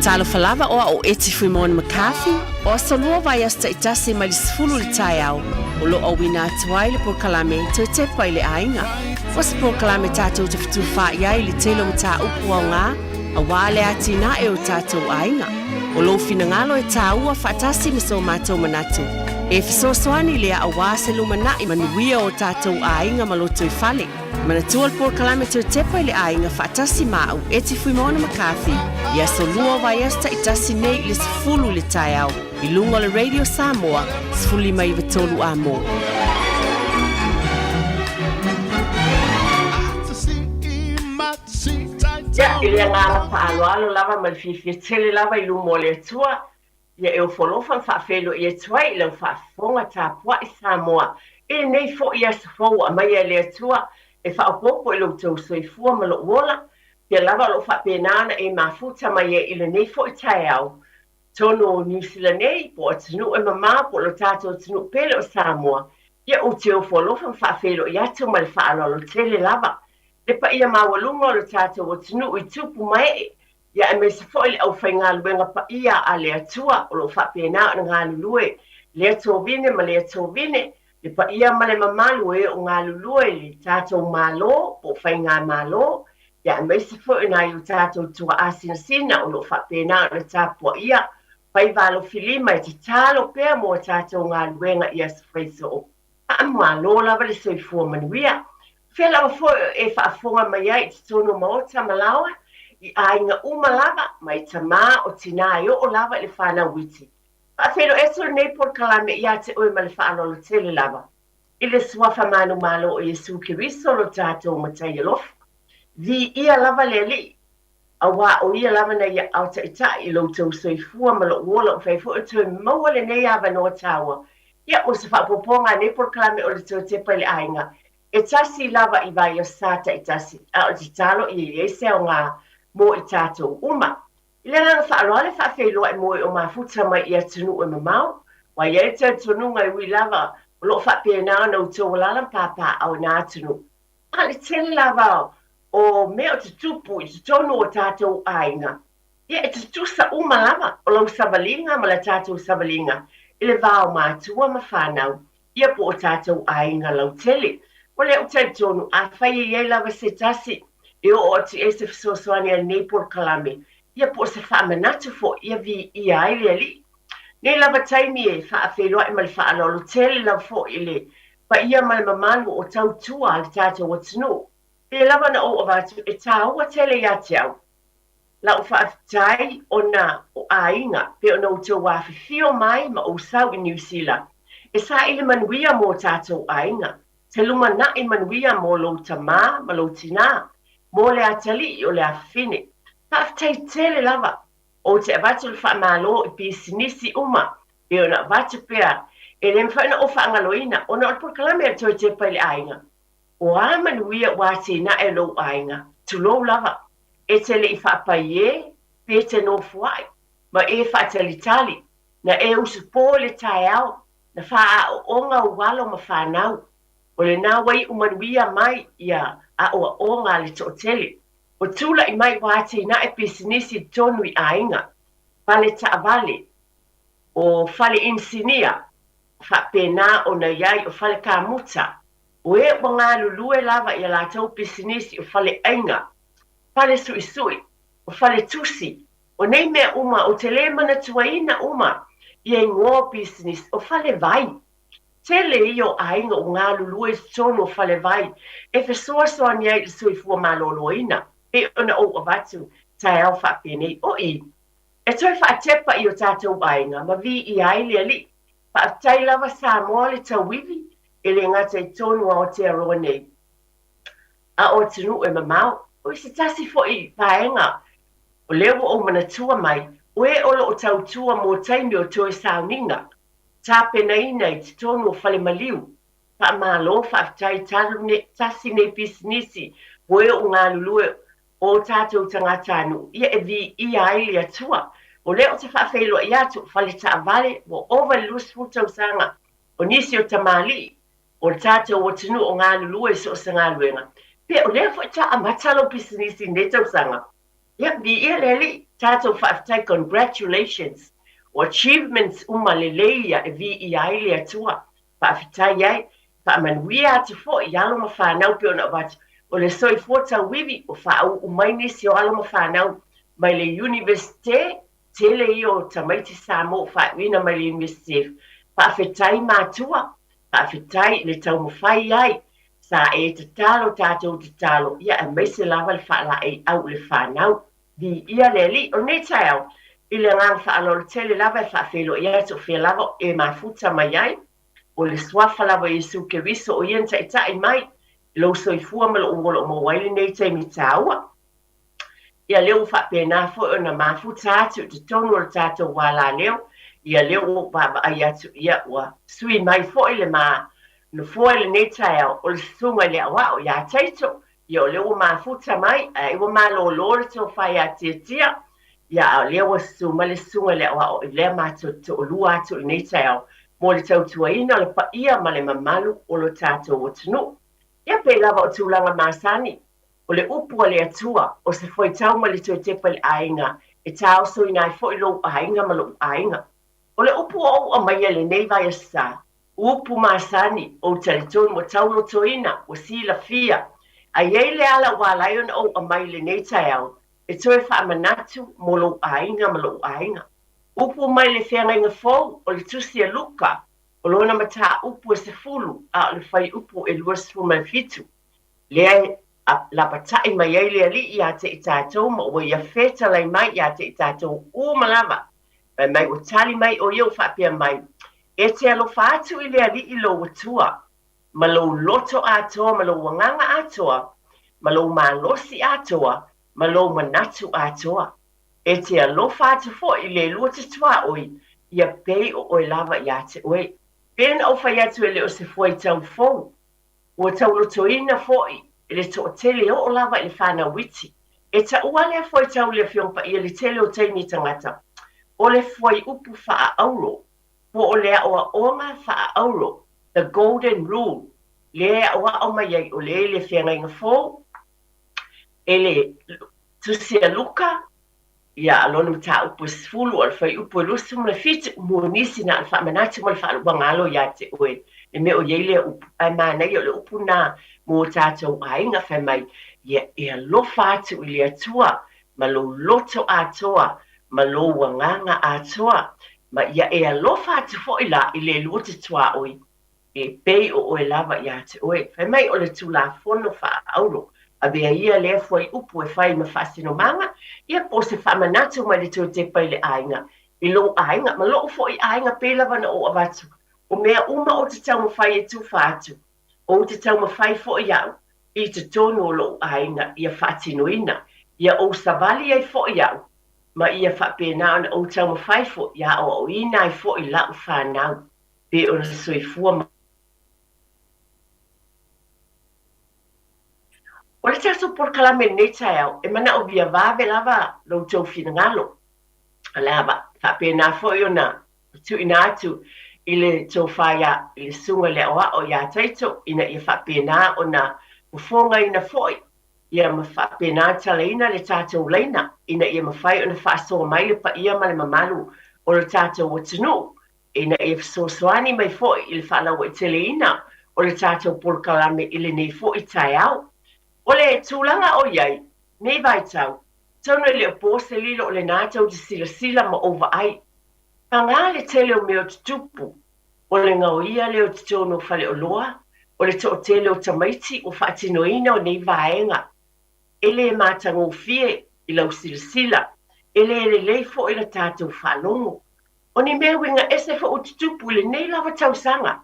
Talofa lava o au o Eti Fuimoana McCarthy, o aso lua vaiaso taitasi mai le 10 i le taeao, o lo o auina atu ai le polokalame Toe Tepa i le Aiga. O se polokalame tatou te fetufaai ai i le tele o mataupu aoga aua le atinae o tatou aiga. O lou finagalo e tāua faatasi ma so matou manatu e fesoasoani lea aua se lumanai manuia o tatou aiga ma lotoifale. Manatua le polokalame Toe Tepa i le Aiga faatasi ma au Eti Fuimaono McCarthy i aso lua o vaiaso taitasi nei i le 10 i le taeao i luga o le Radio Samoa 15 93 Amo. Ia, i le agaga faaaloalo lava ma le fiafia tele lava i luma o le Atua, ia e ofo alofa ma faafeiloai atu ai i lau faafofoga tapuai Samoa i lenei foi aso fou ua aumaia e le Atua e faaopoopo i lo outou soifua ma lou ola, pea lava o lo o faapena ona e mafuta mai ai i lenei foi taeao totonu o Niu Sila nei, po o atunuu e mamao, po o lo tatou atunuu pele o Samoa, ia ou te ofo alofa ma faafeiloai atu ma le faaaloalo tele lava. Le paia maualuga o lo tatou atunuu i tupu ma ee, ia aemaise foi le aufaigaluega paia a le Atua o lo o faapena ona galulue lea tovine ma lea tovine, le paia ma le mamalu o e o galulue i le tatou Malo po o Faigamalo, ia aemaise foi o nai o tatou tuaa sinasina o lo o faapena ona tapuaia faiva alofilima e tatalo pea mo a tatou galuega i aso faisoo. Faamalo lava le soifua manuia. Fea lava foi o e faafofoga mai ai i totonu o maota ma laoa, i aiga uma lava, mai tamā o tinā e oo lava i le whānau iti. Faafeiloai atu lenei polokalame iā te oe ma le faaaloalo tele lava. I le Suafa manumalo o Iesu Keriso lo tatou Matai alofa. Viia lava le Alii, auā o Ia lava na ia ao taitai i lo outou soifua ma lou ola ua fai foi o toe maua lenei avanoa taua. Ia, mo se faaopoopoga a nei polokalame o le Toe Tepa i le Aiga, e tasi lava i vaiaso taitasi, a o le tatalo ia i ai se aoga mo i tatou uma. I le agaga faaaloalo e faafeiloai mo e o mafuta mai i atunuu e mamao, ua i ai le talitonuga e ui lava o lo o faapena ona outou alaala ma papaaao i nā atunuu, a o le tele lava o mea o tutupu i totonu o tatou aiga, ia e tutusa uma lava o lau savaliga ma la tatou savaliga i le va o matua ma fanau, ia po o tatou aiga lautele. O lea ou talitonu, afai e i ai lava se tasi e oo atu i ai se fesoasoani a lenei polokalame, ia po o se faamanatu foi, ia viia ai le Alii. Nei lava taimi e faafeiloai ma le faaaloalo tele lava foi i le paia ma le mamalu o tautua a le tatou atunuu. Pei lava ona ou avatu, e taua tele ia te au lau faafetai ona o aiga pei ona outou afifio mai ma ou sau i Niu Sila e saili manuia mo tatou aiga, se lumanai manuia mo lou tamā ma lou tinā, mo le atalii o le afafine. Faafetai tele lava. Ou te avatu le faamalo i pisinisi uma pei ona avatu pea e le mafai ona ou faagaloina ona o le polokalame a le Toe Tepa i le Aiga. O a manuia ua atinae lou aiga, tulou lava, e te le i faapai ē, pe te nofoaʻi, ma e faatalitali, na e usupo i le taeao, na faaaoaoga ou alo ma fanau. O lenā ua iʻu manuia mai ia aoaoga a le toatele. Ua tulaʻi mai ua atinae pisinisi i totonu i aiga, fale taavale, o fale inisinia, faapena ona i ai o fale kamuta, o e ua galulue lava i a latou pisinisi o fale ʻaiga, fale suʻisuʻi, o fale tusi, o nei mea uma ou te lē manatuaina uma ia igoa o pisinisi, o fale vai. Tele ia o aiga ua galulue i totonu o fale vai e fesoasoani ai i le soifua maloloina, pei ona ou avatu taeao faapenei. O i, e toe faatepa i o tatou aiga ma viia ai le Alii. Faafetai lava Samoa le tauivi e le gata i totonu o Aotearoa nei, a o atunuu e mamao. O se tasi foi vaega o lea ua ou manatua mai, o e o lo o tautua mo taimi o toe sauniga, tapenaina i totonu o fale maliu. Faamalo, faafetai talu ne, tasi nei pisinisi o e o galulue o tatou tagatanuu, ia e viia ai le Atua. O lea ou te faafeiloai atu, o fale taavale ua ova i le 20 tausaga o nisi o tamalii o le tatou atunuu o galulue i so o se galuega, pe o lea foi ta amata lou pisinisi i lenei tausaga. Ia, viia le Alii. Tatou faafetai congratulations o achievements uma lelei ia e viia ai le Atua. Faafetai ai. Faamanuia atu foi i alo ma fanau pei ona avatu o le soifua tauivi ua faauu mai nisi o alo ma fanau mai le Universite tele ia o tamaiti Samoa ua faaiuina mai le Universite. Faafetai matua, faafetai i le taumafai ai sa e tatalo tatou tatalo ia aemaise lava le faalaeiau i le fanau. Viia le Alii. O lenei taeao, i le agaga faaaloalo tele lava e faafeiloai atu o fea lava e mafuta mai ai, o le Suafa lava o Iesu Keriso o Ia na taitai mai i lou soifua ma lou ola o maua ai lenei taimi taua. Ia lea ua faapena foi ona mafuta atu i totonu o le tatou alaleo, ia lea ua ou vaavaai atu ia ua sui mai foi le ma nofoa i lenei taeao o le Susuga i le Aoao ia Taito, Ia o lea ua mafuta mai, ae ua malolo le tofa ia Tiatia, ia a o lea ua susu mai le susuga i le aoao i lea matou te toalua atu i lenei taeao mo le tautuaina o le paia ma le mamalu o lo tatou atunuu. Ia pei lava o tulaga masani, o le upu a le Atua, o se fuaitau ma le toe tepa i le aiga e taosoina ai foi lou aiga ma lo'u aiga. O le upu ua ou aumaia i lenei vaiaso sa, Upu masani, ou talitonu ua taulotoina, ua silafia. A i ai le ala ua ala ai ona ou aumai i lenei taeao, e toe faamanatu mo lou aiga ma lo'u aiga. Upu mai le Feagaiga Fou, o le Tusi a Luka, o lona mataupu e 10, a o le fuaiupu e 27, lea e lapatai mai ai le Alii ia te i tatou ma ua Ia fetalai mai ia te i tatou uma lava. Fai mai ua tali mai ʻo ia ua faapea mai, E te alofa atu i le Alii lou Atua, ma lou loto atoa ma lou agaga atoa, ma lou malosi atoa, ma lou manatu atoa. E te alofa atu foi i le lua te tuaoi, ia pei o ʻoe lava iā te ʻoe. Pei ona ou fai atu e le o se fuaitau fou, Ua taulotoina foi e le toatele oo lava i le fanau iti. E taua lea fuaitau i le Afioga Paia le tele o taimi tagata, o le fuaiupu faa-auro, po o le aoaoga faa-auro, the golden rule, lea e aoao mai ai o le i le Feagaiga Fou, e le Tusi a Luka, Ia, a lona mataupu e 10, o le fuaiupu e 27, mo nisi na o le faamanatu ma le faaluaga alo ia te oe, le mea o i ai lea upu, ae manaia o le upu na mo o tatou aiga, fai mai, ia e alofa atu i le Atua ma lou loto atoa, ma lou agaga atoa, ma ia e alofa atu foi la i le lua te tuaoi. E pei o ʻoe lava iā te ʻoe. Fai mai o le Tulafono Faaaulo, avea ia lea fuaiupu e fai ma faasinomaga, ia po o se faamanatu mai le toe tepa i le aiga, i lou aiga, ma loʻu foi aiga pei lava na ou avatu. O mea uma ou te taumafai e tufa atu, ou te taumafai foi au i totonu o loʻu aiga ia faatinoina, ia ou savali ai foi au, ma ia faapena ona ou taumafai foi ia aoaoina ai foi lau fanau. Pei o le soifua ma. O le tatou polokalame i lenei taeao, e manaomia vave lava lo outou finagalo. O le a faapena foi ona tuuina atu i le tofa i le Susuga i le Aoao ia Taito ina ia faapena ona fofogaina foi ia ma faapena talaina le tatou laina ina ia mafai ona faasoa mai le paia ma le mamalu o le tatou atunuu ina ia fesoasoani mai foi i le faalauaiteleina o le tatou polokalame i lenei foi taeao. O le tulaga o i ai nei vaitau, atonu e le o po se lilo o lena tou te silasila ma ou vaai. Paga le tele o mea o tutupu, o le gaoia lea o totonu o faleoloa, o le toatele o tamaiti ua faatinoina o nei vaega. E le matagofie i lau silasila, e le lelei foi la tatou faalogo. O ni mea uiga ese foi ua tutupu i lenei lava tausaga,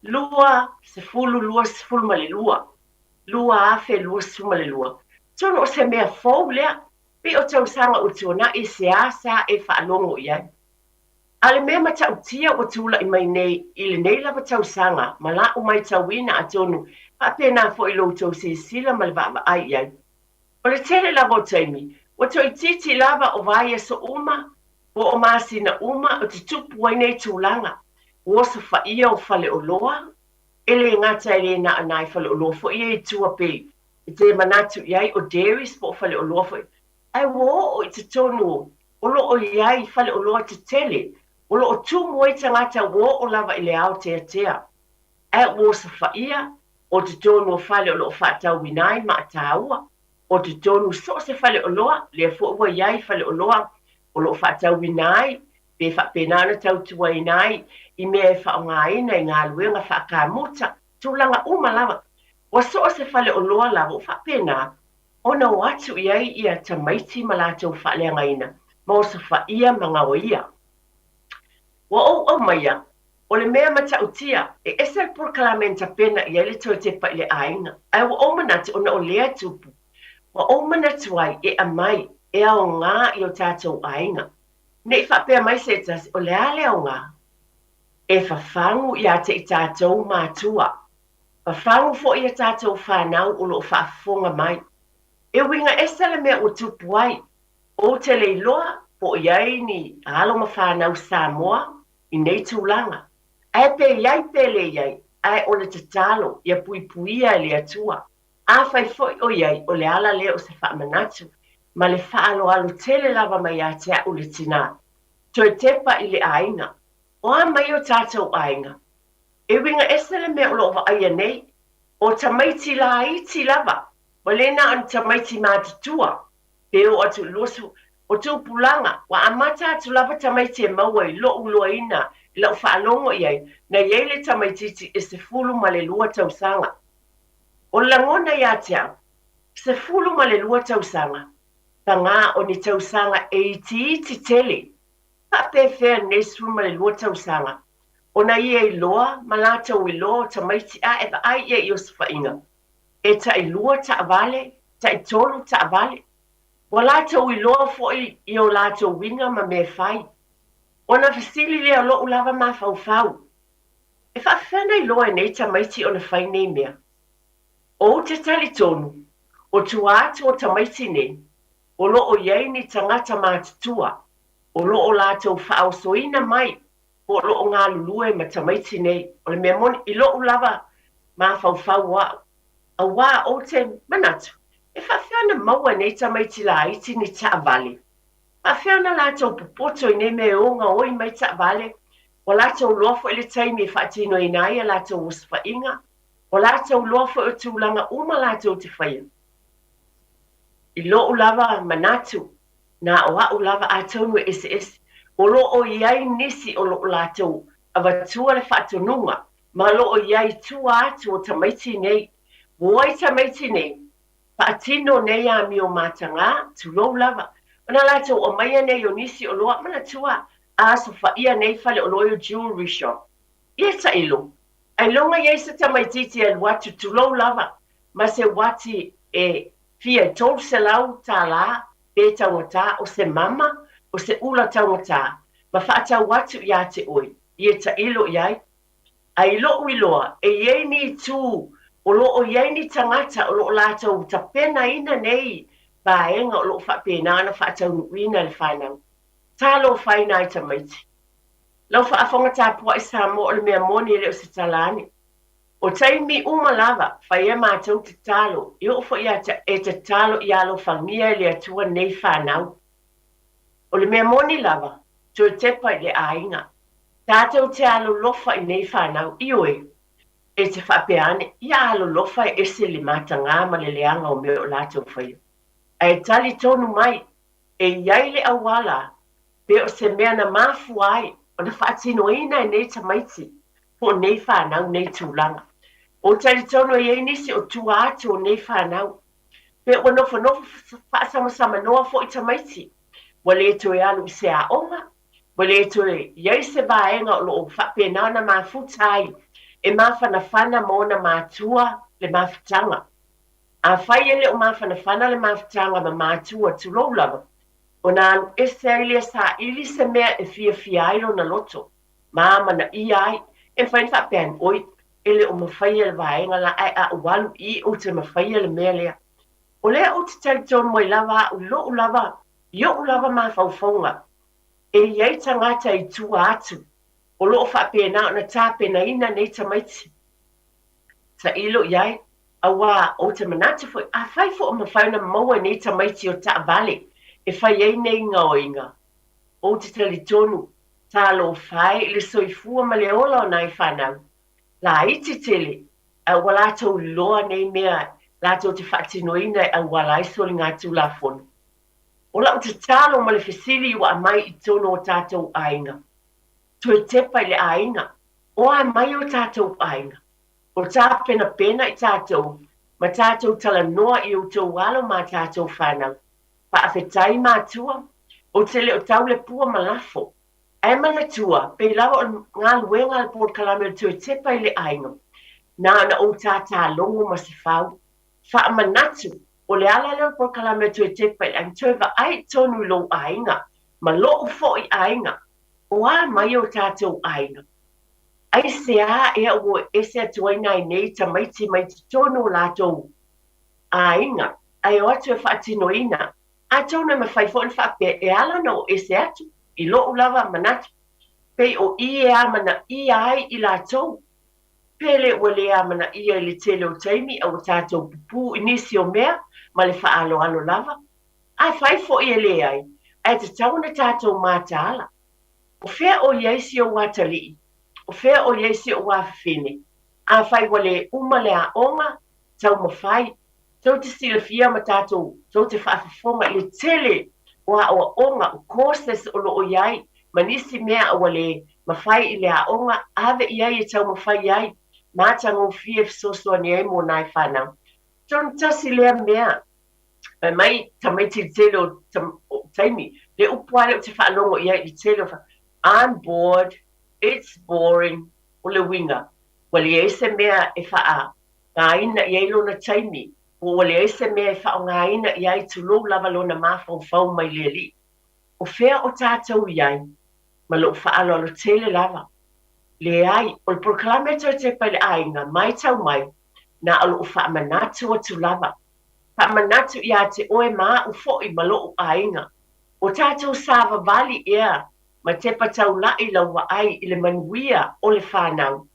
2022, 2022. Atonu o se mea fou lea, pei o tausaga ua tuanai e seasea e faalogo i ai. A o le mea matautia ua tulai mai nei i lenei lava tausaga ma la'u maitauina atonu faapena foi lo outou silasila ma le vaavaai i ai, o le tele lava o taimi ua toeitiiti lava o vaiaso uma Po o masina uma o tutupu ai nei tulaga, ua osofaia o faleoloa, e le gata e le na o nai faleoloa foi ia i tua pei e te manatu i ai o dairies po o faleoloa foi, ae ua oo i totonu o. O lo o i ai faleoloa tetele o lo o tumu ai tagata ua oo lava i le aoteatea, ae ua osofaia, o totonu o fale o lo o faatauina ai maataua, o totonu so o se faleoloa, lea foi ua i ai faleoloa o lo o faatauina ai pe faapena ona tautuaina ai i mea e faaaogaina i galuega faakamuta, tulaga uma lava. Ua so o se faleoloa lava ua faapena ona o atu i ai ia tamaiti ma latou faaleagaina ma osofaia ma gaoia. Ua ou aumaia, o le mea matautia, e ese le polokalame na tapena i ai le toe tepa i le aiga, ae ua ou manatu ona o lea tupu, ua ou manatu ai e aumai e aoga i o tatou aiga. Ne i faapea mai se tasi, o le a le aoga? E fafagu ia te i tatou matua. Fafagu foi a tatou fanau o lo o faafofoga mai. E uiga ese le mea ua tupu ai. Ou te le iloa po o i ai ni alo ma fanau Samoa i nei tulaga. Ae pe i ai pe le i ai, ae o le tatalo ia puipuia e le Atua. Afai foi o i ai, o le ala lea o se faamanatu ma le faaaloalo tele lava mai ia te a'u le tinā. Toe tepa i le aiga. O a mai o tātou aiga? E uiga ese le mea o lo o vaaia nei, o tamaiti laiti lava, ua le na o ni tamaiti matutua, pe oo atu i 20, o tupulaga, ua amata atu lava tamaiti e maua i lo'u iloaina i la'u faalogo i ai, na i ai le tamaitiiti e 12 tausaga. O le lagona ia te au, 12 tausaga, pagā o ni tausaga e itiiti tele, faapefea lenei 12 tausaga, ona ia iloa ma latou iloa o tamaiti a e vaai ia i osofaiga, e tailua taavale, taitolu taavale. Ua latou iloa foi i o latou uiga ma mea e fai. Ona fesili lea o lo'u lava mafaufau, E faafefea ona iloa e nei tamaiti ona fai nei mea? Ou te talitonu, o tua atu o tamaiti nei, o lo o i ai ni tagata matutua o lo o latou faaosoina mai po o lo o galulue ma tamaiti nei. O le mea moni, i loʻu lava mafaufau o a'u, auā ou te manatu, e faafefea ona maua e nei tamaiti laiti ni taavale? Faafefea ona latou popoto i nei mea e o gaoi mai taavale? Ua latou loa foi le taimi e faatinoina ai a latou osofaiga, ua latou loa foi o tulaga uma latou te faia. I loʻu lava manatu, na o a'u lava atonu e eseese, o lo o i ai nisi o lo o latou avatua le faatonuga ma lo o i ai i tua atu o tamaiti nei. Ua o ai tamaiti nei, faatino nei amio matagā, tulou lava, ona latou aumaia nei o nisi oloa, manatua, a asofaia nei faleoloa o jewelry shop. Ia tailo, ailoga i ai se tamaitiiti e alu atu, tulou lava, ma se uati e fia i $300 pe taugata o se mama, o se ula taugata, ma faatau atu ia te oe, ia tailo i ai. A i loʻu iloa, e i ai ni itu o lo o i ai ni tagata o lo o latou tapenaina nei vaega o lo o faapena ona faataunuuina e le fanau. Talofaina ai tamaiti. Lau faafofoga tapuai Samoa o le mea moni e le o se tala ane. O taimi uma lava, fai a matou tatalo, e oo foi ia te e tatalo ia alofagia e le Atua nei fanau. O le mea moni lava, toe tepa i le aiga. Tatou te alolofa i nei fanau, ioe, e te faapea ane, ia alolofa e ese le matagā ma le leaga o mea o latou faia. Ae talitonu mai, e i ai le auala pe o se mea na mafua ai ona faatinoina e nei tamaiti po o nei fanau nei tulaga. Ou talitonu e i ai nisi o tua atu o nei fanau, pe ua nofonofo faasamasamanoa foi tamaiti, ua le toe alu i se aoga, ua le toe i ai se vaega o lo o faapena ona mafuta ai e mafanafana ma ona matua le mafutaga. Afai e le o mafanafana le mafutaga ma matua, tulou lava, ona alu ese ai lea saili se mea e fiafia ai lona loto, ma amanaia ai, e mafai ona faapea ane, Oi, e le o mafaia le vaega la, ae a ou alu i i ou te mafaia le mea lea. O lea ou te talitonu ai lava a'u i lo'u lava, i oʻu lava mafaufauga, e i ai tagata i tua atu o lo o faapena ona tapenaina nei tamaiti. Tailo i ai, auā ou te manatu foi, afai foi o mafai ona maua e nei tamaiti o taavale e fai ai nei gaoiga. Ou te talitonu, talofa e i le soifua ma le ola o nai fanau. Laiti tele, ae ua latou iloa nei mea latou te faatinoina e auala ai soligatulafono. O lau tatalo ma le fesili ua aumai i totonu o tatou aiga, toe tepa i le aiga, o a mai o tatou aiga? O tapenapena i tatou ma tatou talanoa i outou alo ma a tatou fanau. Faafetai matua, ou te le o tau le pua ma lafo. Ae manatua, pei lava o le galuega a le polokalame o le toe tepa i le aiga, na ona ou tātālogo ma se fau. Faamanatu, o le ala lea o le polokalame o le toe tepa i le aiga, toe vaai tonu i lou aiga, ma lo'u foi aiga. O a mai o tatou aiga? Aisea ea ua ese atu ai nai nei tamaiti mai totonu o latou aiga, ae o atu e faatinoina? Atonu e mafai foi ona faapea e ala ona o ese atu, i lo'u lava manatu, pei o i e amanaia ai i latou. Pe le ua le amanaia i le tele o taimi a ua tatou pupū i nisi o mea ma le faaaloalo lava. Afai foi e leai, ae tatau ona tatou mataala. O fea o i ai si ou atalii? O fea o i ai si ou afafine? Afai ua le uma le aoga, taumafai, tou te silafia ma tatou, tou te faafofoga i le tele o aoaoga, o courses o lo o i ai, ma nisi mea a ua le mafai i le aoga, ave i ai e taumafai ai, matagofie e fesoasoani ai mo nai fanau. Atonu tasi lea mea, fai mai tamaiti i le tele o taimi, le upu lava lea ou te faalogo i ai i le tele o, I'm bored, it's boring, o le uiga, ua leai se mea e faaaogaina i ai lona taimi, po ua leai se mea e faaaogaina i ai, tulou lava lona mafaufau mai le Alii. O fea o tatou i ai? Ma lou faaaloalo tele lava. Leai, o le polokalame toe tepa i le aiga, matau mai, na o lou faamanatu atu lava. Faamanatu ia te oe ma aʻu foi ma loʻu aiga. O tatou savavali ea ma tepa taulaʻi lau vaai i le manuia o le fanau.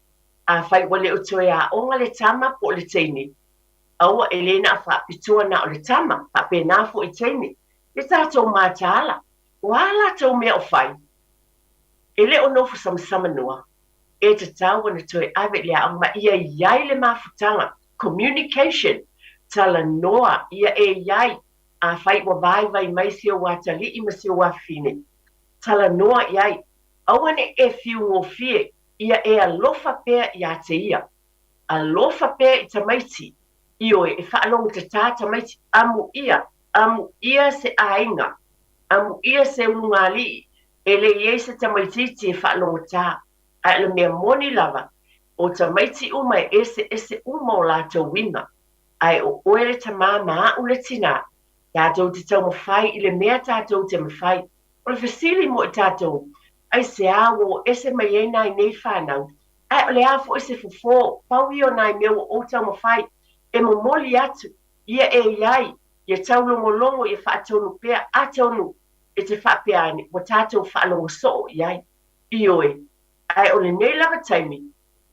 Afai ua le o toe aoga le tama po o le teine, aua e le na faapitoa na o le tama, faapena foi teine. Le tatou mataala, o a latou mea o fai? E le o nofo samasama noa. E tatau ona toe ave i le aoga ma ia i ai le mafutaga, communication, talanoa ia e i ai, afai ua vaivai mai si ou atalii ma si ou afafine, talanoa i ai, aua ne i e fiu gofie, ia e alofa pea ia te ia. Alofa pea i tamaiti, ioe, e faalogotatā tamaiti, amuia, amuia se aiga, amuia se ulugalii, e le i ai se tamaitiiti e faalogotā, ae o le mea moni lava, o tamaiti uma e eseese uma o latou uiga, ae o oe le tamā ma aʻu le tinā, tatou te taumafai i le mea tatou te mafai. O le fesili mo i tatou, aisea ua o ese mai ai nai nei fanau, ae o le a foi se fofo, pau ia o nai mea ua ou taumafai e momoli atu, ia e i ai, ia taulogologo, ia faatonu pea, atonu e te faapea ane, ua tatou faalogo soo i ai. Ioe, ae o lenei lava taimi,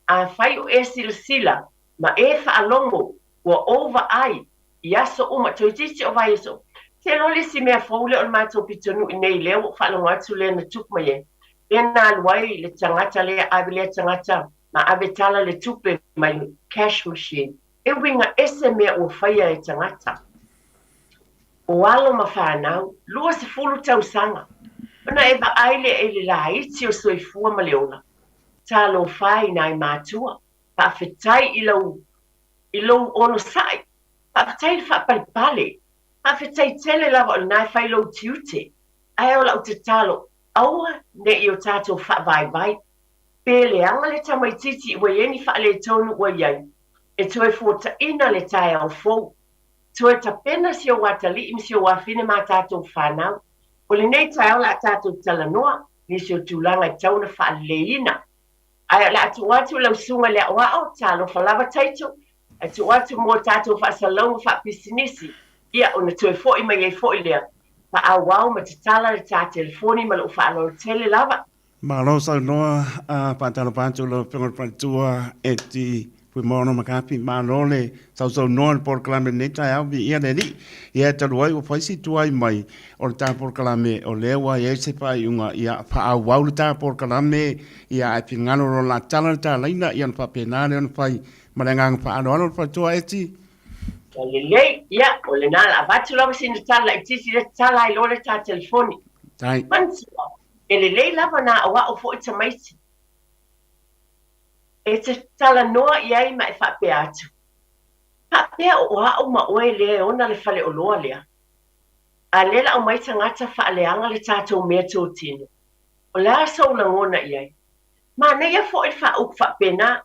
afai o e silasila ma e faalogo ua ou vaai i aso uma, toeitiiti o vaiaso, te iloa le isi mea fou lea o le matou pitonuu i nei lea ua ou faalogo atu lea na tupu mai ai, lea na alu ai le tagata lea, ave lea tagata ma ave tala le tupe mai le cash machine. E uiga ese mea ua faia e tagata. O alo ma fanau, 20 tausaga, ona e vaai lea i le laiti o soifua ma le ola. Talofa i nai matua, faafetai i lau i lou onosai, faafetai i le faapalepale, faafetai tele lava o lena e fai lou tiute. Ae o lau tatalo, aua ne i o tatou faavaivai. Pe leaga le tamaitiiti ua i ai ni faaletonu ua i ai, e toe fuataina le taeao fou. Toe tapena si ou atalii ma si ou afine ma a tatou fanau. O lenei taeao o le a tatou talanoa nisi o tulaga e tatau ona faaleleiina. Ae o le a tuu atu lau susuga i le aoao, talofa lava Taito, ae tuu atu mo tatou faasalalauga faapisinisi, ia ona toe foi mai ai foi lea, faaauau ma tatala le ta telefoni ma lou faaaloalo tele lava. Malo saunoa, a faatalofa atu lau Afioga i le Faletua Eti. Fuimaono McCarthy, malo le sausaunoa i le polokalame i lenei taeao, viia le Alii. Ia e talu ai ua fai si tuai mai o le ta polokalame, o lea ua i ai se faaiuga, ia faaauau le ta polokalame, ia ae finagalo loa o le a tala le talaina, ia ona faapena lea ona fai ma le agaga faaaloalo le faletua Eti. Ua lelei, ia, o lena o le a avatu lava sina tala laitiiti lea tatala ai loa le ta telefoni. Tai. Manatua, e lelei lava na aoao foi tamaiti. E te talanoa i ai ma e faapea atu, Faapea o au ma oe lea e ona le faleoloa lea? A lea la aumai tagata faaleaga le tatou mea totino. O le a sou lagona i ai? Manaia foi le faaupu faapena,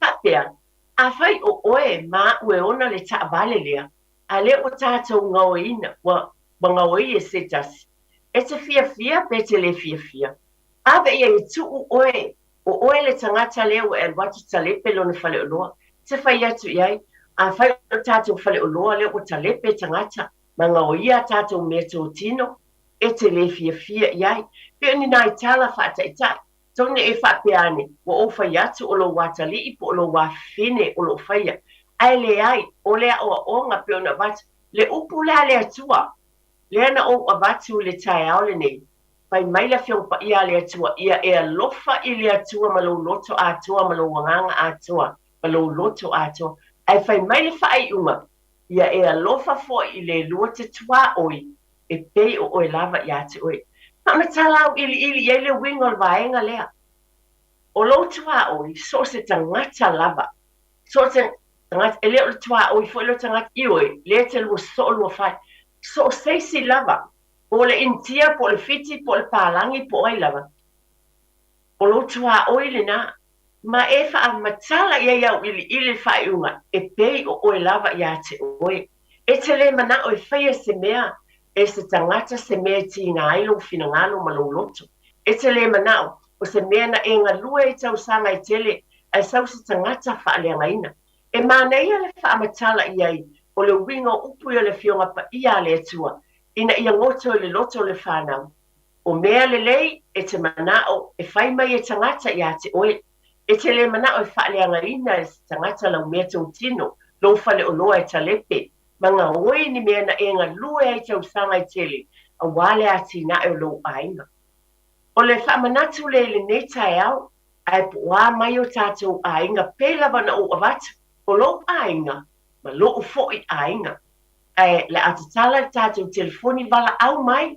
faapea, Afai o oe ma au e ona le taavale lea, a lea ua tatou gaoiina, ua gaoi e se tasi, e te fiafia pe te le fiafia? Ave ia e tuu oe, o oe le tagata lea ua e alu atu talepe lona faleoloa, te fai atu i ai, Afai o le tatou faleoloa lea ua talepe tagata ma gaoia a tatou meatotino, e te le fiafia i ai. Pei o ni nai tala faataitai, tau ne i e faapea ane, ua ou fai atu o lou atalii po o lou afafine o lo o faia, ae leai, o le aoaoga pei ona avatu, le upu lea a le Atua, lea na ou avatu i le taeao lenei, Fai mai le Afioga Paia a le Atua, Ia e alofa i le Atua ma lou loto atoa ma lou agaga atoa ma lou loto atoa. Ae fai mai le faaiuga, Ia e alofa foi i le lua te tuaoi e pei o oe lava ia te oe. Faamatala auiliili i ai le uiga o le vaega lea. O lou tuaoi, so o se tagata lava, so o se tagata, e le o le tuaoi foi lea o tagata, ioe, lea e te lua soo lua fai, so o se isi lava, Po o le Initia, po o le Fiti, po o le Palagi, po o ai lava, o lou tuaoi lena, ma e faamatala i ai auiliili le faaiuga e pei o oe lava ia te oe. E te le manao e faia se mea e se tagata se mea e tiga ai lou finagalo ma lou loto. E te le manao o se mea na e galue i tausaga e tele ae sau se tagata faaleagaina. E manaia le faamatala i ai o le uiga o upu ia o le Afioga Paia a le Atua ina ia goto i le loto o le fanau. O mea lelei e te manao e fai mai e tagata ia te oe. E te le manao e faaleagaina e se tagata lau mea totino, lou faleoloa e talepe, ma gaoi ni mea na e galue ai tausaga e tele aua le atinae o lou aiga. O le faamanatu lea i lenei taeao, ae po o a mai o tatou aiga pei lava ona ou avatu, o lou aiga ma lou foi aiga. Ae le a tatala le tatou telefoni valaau mai,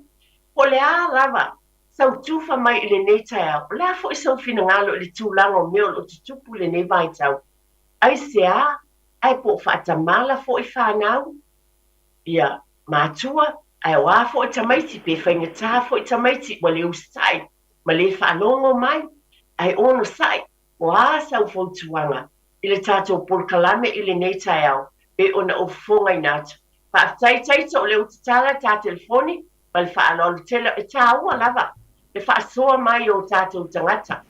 po o le a lava sau tufa mai i lenei taeao, o le a foi sou finagalo i le tulaga o mea o lo o tutupu i lenei vaitau. Aisea? Ae po o faatamala foi fanau, ia, matua, ae o a foi tamaiti, pe faigata foi tamaiti ua le usitai ma le faalogo mai, ae onosai, o a sau fautuaga i le tatou polokalame i lenei taeao pei ona ou fofogaina atu. Faafetai Taito o lea ua tatala le ta telefoni ma le faaaloalo tele. E taua lava le faasoa mai o tatou tagata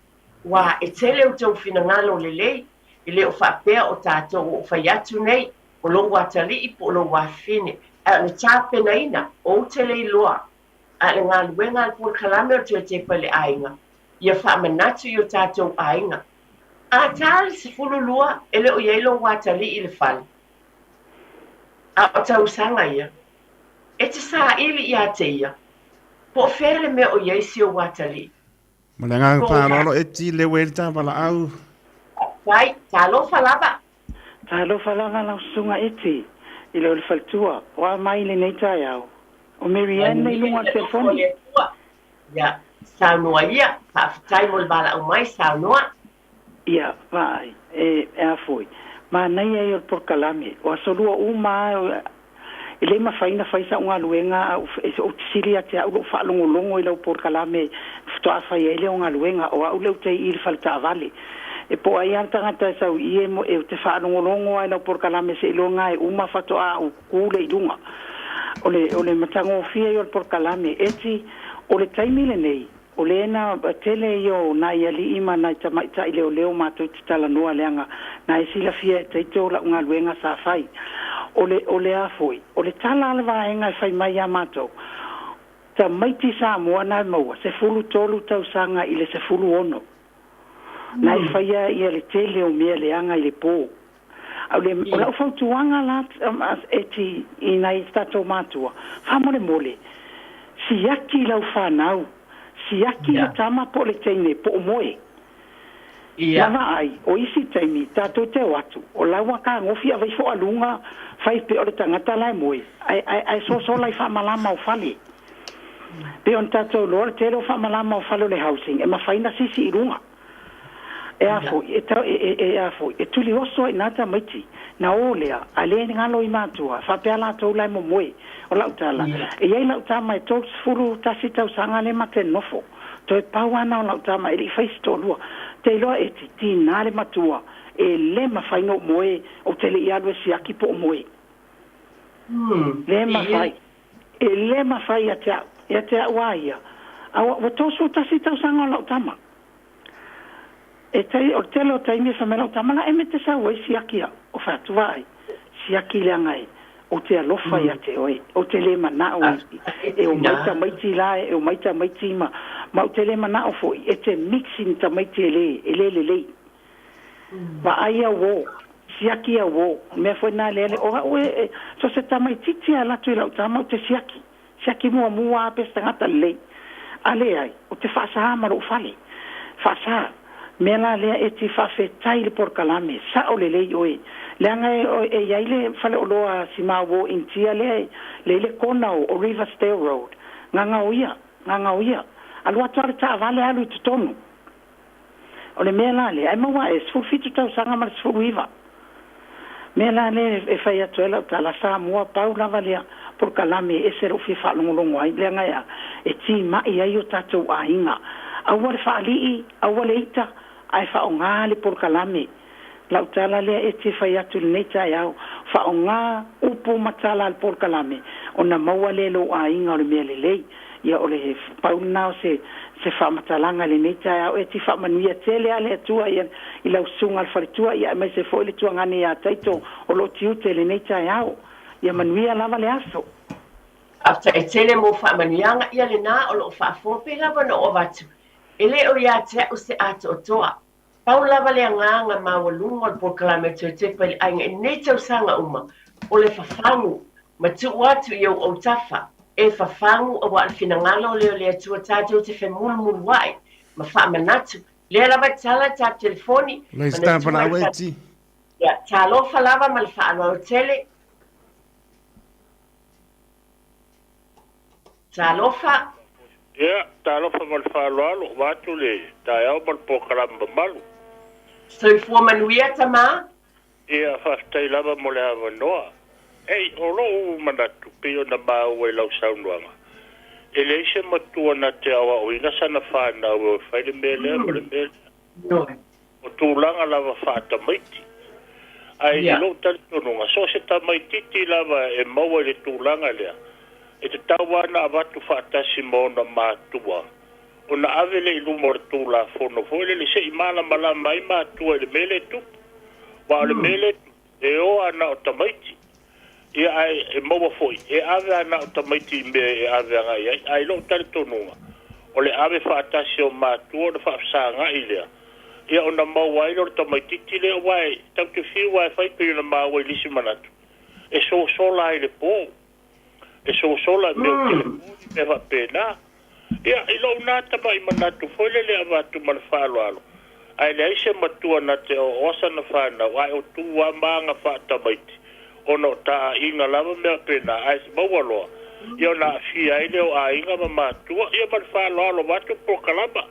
aua e tele outou finagalo lelei e le o faapea o tatou o fai atu nei o lou atalii po o lou afafine ae o le tapenaina ou te le iloa a o le galuega a le polokalame o le toe tepa i le aiga ia faamanatu i o tatou aiga. A ta le 12 e le o i ai lou atalii i le fale, a o tausaga ia, e te saili ia te ia, po o fea le mea o i ai si ou atalii. Ma le agaga faaaloalo e ti le ua i le ta valaau. Faafetai. Talofa lava. Talofa lava lau Susuga Eti i le o le faletua o a mai i lenei taeao. O Mary Ann nei luga o le telefoni. Ia, saunoa ia. Faafetai mo le valaau mai, saunoa. Ia, vaai, e, e a foi. Manaia ia o le polokalame. O aso lua uma a, e le mafai ona fai sa'u galuega a ou te sili ia te a'u lo'u faalogologo i lau polokalame faatoa fai ai lea o galuega. O a'u lea ou te i i le fale taavale. E po o ai a le tagata e sau i i e ou te faalogologo a i lau polokalame seiloga e uma faatoa ou kū lea i luga. O le, o le matagofie ia o le polokalame. Eti, o le taimi lenei, o lea na tele ia o nai alii ma nai tamaitai leoleo matou te talanoa leaga na e silafia e Taito la'u galuega sa fai. O le, o le a foi, o le tala a le vaega e fai mai ia matou, tamaiti Samoa na e maua, 13 tausaga i le 16, na e faia ia le tele o mea leaga i le po. A o le, o lau fautuaga la e ti i nai tatou matua, faamolemole, siaki lau fanau, siaki le tama po o le teine po o moe. Na vaai, o isi taimi tatou te o atu, o la ua kagofi avaifo'a luga, fai pea o le tagata la e moe, ae, ae, ae sosola i faamalama o fale. Pei ona tatou iloa le tele o faamalama o fale o le housing e mafai ona sisi i luga. E a foi, e tau, e, e, e a foi, e tuli oso ai i ina tamaiti, na o lea, a le galo i matua, faapea latou la e momoe. O lau tala, e i ai lau tama e 31 tausaga lea ma te nofo. Toe pau lava na o lau tama e le i fai se toalua. Te iloa e ti, tiga le matua, e le mafai na ou moe, ou te le i alu e siaki po o moe. Le mafai. E le mafai ia te au, ia te au a ia. A ua, ua 31 tausaga o lau tama. E tai, o le tele o taimi e fai mai lau tama, la eme te sau ai siaki au. O fai atu vaai, siaki leaga e, ou te alofa ia te oe, ou te le manao e, e omai tamaiti la, e omai tamaiti ma, ma ou te le manao foi e te mix i ni tamaiti e le, e le lelei. Vaai au o, siaki au o, o le mea foi lena lea, o au e, e, so se tamaitiiti a alu atu i lau tama ou te siaki. Siaki muamua a pe se tagata lelei. A leai, ou te faasa ma lou fale. Faasa. Mea la lea e te faafetai i le polokalame, sao lelei oe. Leaga e, e i ai le faleoloa a si ma uo Initia lea e le i le kona o, o Riversdale Road. Gagaoia, gagaoia. Alu atu lava le taavale alu i totonu. O le mea la lea, e maua ae 17 tausaga ma le 19. Mea la lea e fai atu ai lau tala, Samoa, pau lava lea polokalame e ese lou fia faalogologo ai, leaga e a? E timai ai o tatou aiga. Aua le faalii, aua le ita, ae faaaoga le polokalame. Lau tala lea e te fai atu i lenei taeao, faaaoga upu ma tala a le polokalame ona maua lea e lou aiga o le mea lelei. Ia o le pau lena o se se faamatalaga i lenei taeao. E te faamanuia tele lava le Atua ia i lau susuga i le faletua ia aemaise foi le tuagane ia Taito o lo o tiute i lenei taeao. Ia manuia lava le aso. Faafetai tele mo faamanuiaga ia lena o lo o faafofoga pei lava ona ou avatu e le o ia te au se atoatoa. Pau lava le agaga maualuga o le polokalame o Toetepa i le Aiga i nei tausaga uma, o le fafagu ma tuu atu i ou autafa e fafagu aua o le finagalo lea o le Atua tatou te femulumuluai ma faamanatu lea lava e tala tatou telefoni manatua e tatou Ia, talofa lava ma le faaaloalo tele. Talofa. Ia, talofa ma le faaaloalo, vaeatu le taeao ma le polokalame mamalu. Soifua manuia tama. Ia, faafetai lava mo le avanoa. Ei, o lou manatu, pei ona maua i lau saunoaga, e leai se matua na te aoaoina sana fanau e o e fai le mea lea ma le mea lea. O tulaga lava faatamaiti. Ae i lou talitonuga, so o se tamaititi lava e maua i le tulaga lea, e tatau lava ona avatu faatasi ma ona matua, ona ave lea i luma o le Tulafono foi lele se i malamalama ai matua i le mea lea e tupu. Aua o le mea lea e tupu, E o a na o tamaiti. Ia ae e maua foi, e ave a na o tamaiti i mea e ave agai ai. Ae i lou talitonuga, o le ave faatasi o matua ona faafesagai lea, ia ona maua ai lea o le tamaititi lea, aua e tatou te fiu lava e fai pei ona maua i nisi manatu, e sosola ai i le po. E sosola i mea o telefoni, mea faapena. Ia, i lou na tamai manatu foi lele e avatu ma le faaaloalo, ae leai se matua na te oaoa sana fanau, ae o tu lava ma aga faatamaiti, ona o taaiga lava mea faapena, ae maua loa, ia ona aafia ai lea o aiga ma matua, ia ma le faaaloalo avatu polokalama.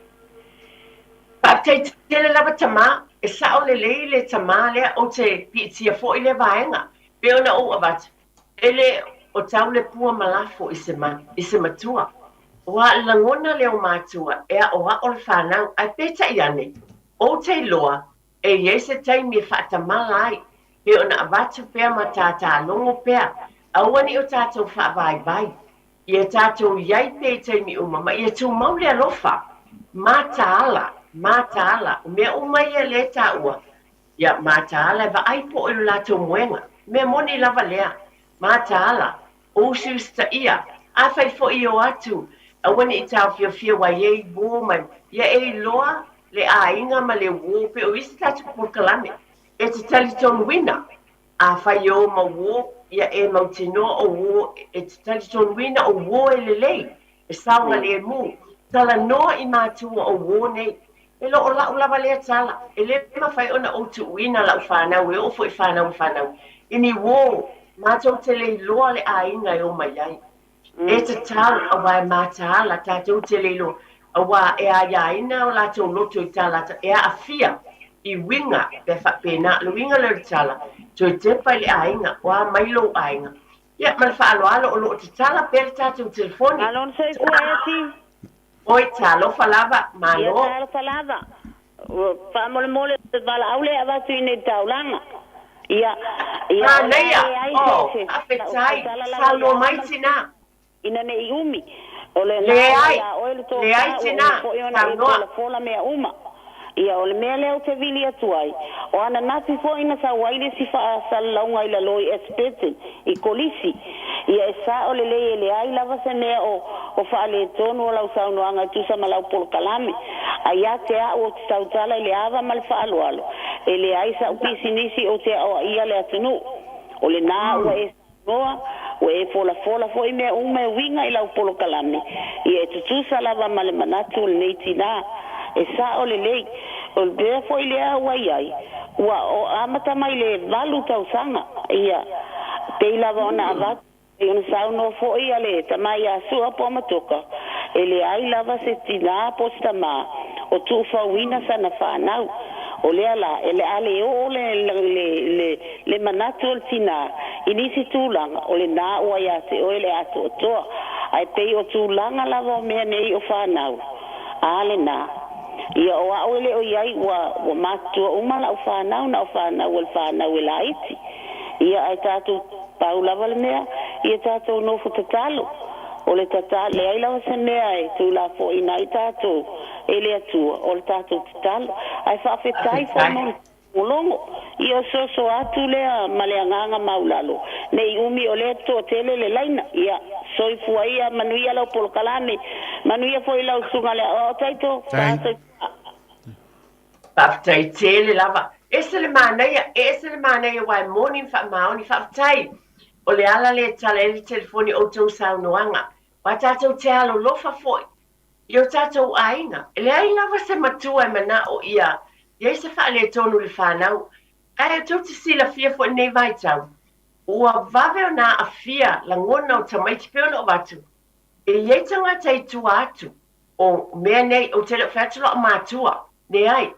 Faafetai tele lava tama, e sao lelei le tama lea, ou te piitia foi lea vaega, pei ona ou avatu, E le o tau le pua ma lafo i se i se matua. Ua lagona lea o matua e aʻoaʻo le fanau, ae peitai ane, ou te iloa e i ai se taimi e faatamala ai, pei ona avatu pea ma tātālogo pea, aua ne i o tātou faavaivai. Ia tātou i ai pea i taimi uma, ma ia tumau le alofa. Mataala, mataala, o mea uma ia lea e taua, Ia, mataala e vaai po o i lo latou moega. Mea moni lava lea. Mataala, o usiusitaia. Afai foi e o atu, aua ne i taofiofia ua i ai uo mai, ia e iloa le aiga ma le uo pe o isi tatou polokalame e te talitonuina. Afai e o ma uō, ia e mautinoa o uō e te talitonuina o uō e lelei, e saogalēmū. Talanoa i matua o uō nei. E loo la'u lava lea tala, e lē mafai ona ou tuuina la'u fanau e oo foi fanau ma fanau i ni uō matou te le iloa le aiga e o mai ai. E tatau, auā e mataala tatou te le iloa, auā e aiaina o latou loto i tā latou, e aafia i uiga pe faapena. O le uiga lea o le tala, toe tepa i le aiga, o a mai lou aiga. Ia, ma le faaaloalo o lo o tatala pea le tatou telefoni. Malo le soifua Eti. Oi, talofa lava, Ia malo. talofa lava. Faamolemole o le valaau lea e avatu i nei taulaga. Ia, ia o le a Manaia! leai se, Oh, se, lau faafetai. tautala lava Saunoa ia mai ma le, tinā. ina ne i umi. O lena ua Leai, iā oe le leai tofa, ua tinā. uma foi ona e Saunoa. folafola mea uma. Ia, o le mea lea ou te vili atu ai, o ananafi foi na sau ai le isi faasalalauga i lalo i Ashburton, i Kolisi. Ia, e sao lelei e leai lava se mea o, o faaletonu o lau saunoaga e tusa ma lau polokalame. A ia te a'u ou te tautala i le ava ma le faaaloalo, e leai sa'u pisinisi ou te aoaia le atunuu. O lena ua e saunoa, ua e folafola foi mea uma e uiga i lau polokalame, ia e tutusa lava ma le manatu o lenei tinā. E sao lelei. O le mea foi lea ua i ai, ua amata mai le valu tausaga, ia, pei lava ona avatu, pei ona saunoa foi a le tama ia Sua po o Matoka, e leai lava se tinā po o se tamā o tuufauina sana fanau. O lea la, e le a le oo le, le, le, le manatu o le tinā i nisi tulaga, o lenā ua iā te oe le atoatoa. Ae pei o tulaga lava o mea nei o fanau, a lenā. Ia o a'u e le o i ai, ua, ua matutua uma la'u fanau, na o fanau a le fanau e laiti. Ia ae tatou pau lava le mea, ia tatou nofo tatalo. O le tatalo, leai lava se mea e tuulafoaiina ai tatou e le Atua, o le tatou tatalo. Ae faafetai foi Faafetai. mo le logologo. Ia osoasoa atu lea ma le agaga maulalo, ne i umi o lea e toatele le laina. Ia, soifua ia, manuia lau polokalame, manuia foi lau susuga le aoao Taito, Thank. Soifua. Faafetai tele lava. Ese le manaia, ese le manaia aua e moni ma faamaoni. Faafetai. O le ala lea e tala ai le telefoni o outou saunoaga. Aua tatou te alolofa foi i o tatou aiga. E leai lava se matua e manao ia i ai se faaletonu i le fanau. Ae tou te silafia foi i lenei vaitau, ua vave ona aafia lagona o tamaiti pei ona avatu. E i ai tagata i tua atu o mea nei, ou te le o fai atu la'u matua, leai.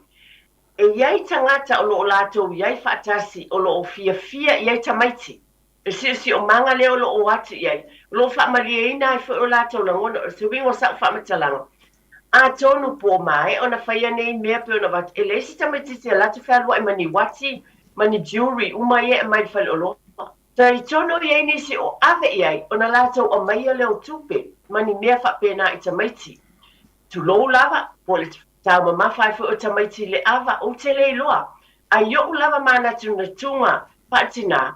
E i ai tagata o lo o latou i ai faatasi o lo o fiafia i ai tamaiti. Le siosiomaga lea o lo o atu i ai, o lo o faamalieina ai foi o latou lagona, o se uiga o sa'u faamatalaga. Atonu po o maea ona faia nei mea pei ona avatu, e leai se tamaitiiti e alu atu fealuai ma ni uati ma ni jewelry uma ia e aumai i le faleoloa. Talitonu i ai nisi o ave i ai ona latou aumaia lea o tupe ma ni mea faapena i tamaiti. Tulou lava, po o le taumamafa ai foi o tamaiti i le ava, ou te le iloa. A i oʻu lava manatunatuga faatinā,